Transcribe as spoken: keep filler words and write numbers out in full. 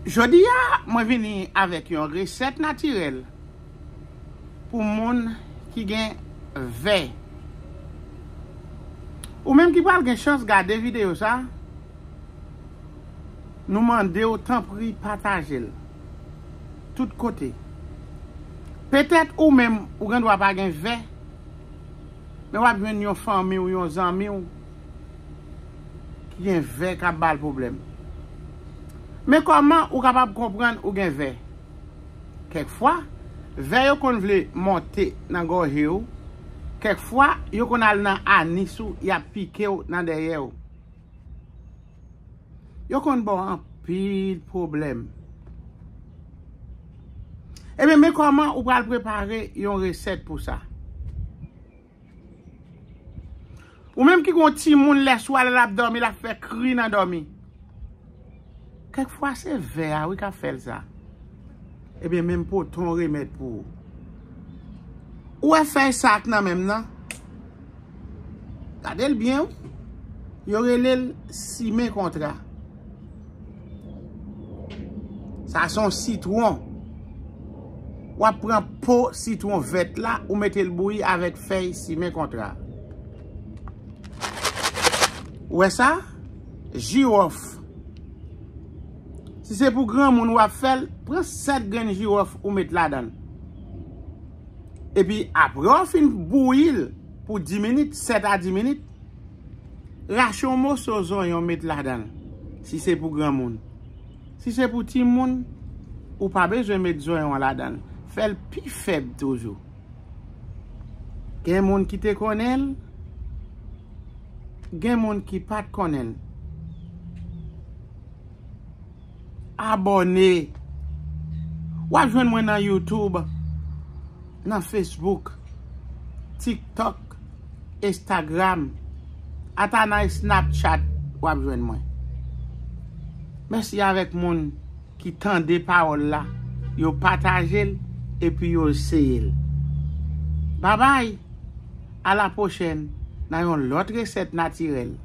Jodi a, mwen vini avèk yon resèt natirèl pou moun ki gen vè. Ou menm ki pral gen chans gade videyo sa, nou mande w tanpri pataje l tout kote. Petèt ou menm ou gen dwa pa gen vè, men w ap jwenn yon fanmi w, yon zanmi w ki gen vè k ap ba l pwoblèm. Men kòman ou kapab konprann ou gen vè? Kèk fwa, vè yo konn vle monte nan gòje w. Kèk fwa, yo konn al nan anis ou, y ap pike w nan dèyè w. Yo konn ba w anpil pwoblèm. Ebyen, men kòman ou pral prepare yon resèt pou sa. Ou menm ki gon timoun, lè swa lè l ap dòmi, l ap fè kri nan dòmi. Kèk fwa se vè a wi k ap fè l sa. Ebyen, men m pote yon remèd pou ou. Ou wè fèy sa k nan men m nan? Gade l byen wi. Yo rele l simen kontra. Sa se yon sitwon. W ap pran po sitwon vèt la, ou mete l bouyi avèk fèy simen kontra. Ou wè sa? Jiwòf. Si se pou granmoun w ap fè l, pran sèt grenn jiwòf ou met ladan l. Epi apre w fin bouyi l pou dis minit, sèt a dis minit, rache yon moso zonyon met ladan l, si se pou granmoun. Si se pou timoun, ou pa bezwen met zonyon an ladan l. Fè l pi fèb toujou. Gen moun ki te konnen l, gen moun ki pa t konnen l. Abòne. W ap jwenn mwen nan YouTube, nan Facebook, TikTok, Instagram, ata nan Snapchat, w ap jwenn mwen. Mèsi avèk moun ki tande pawòl la, yo pataje l, epi yo eseye l. Babay, a la pwochèn nan yon lòt resèt natirèl.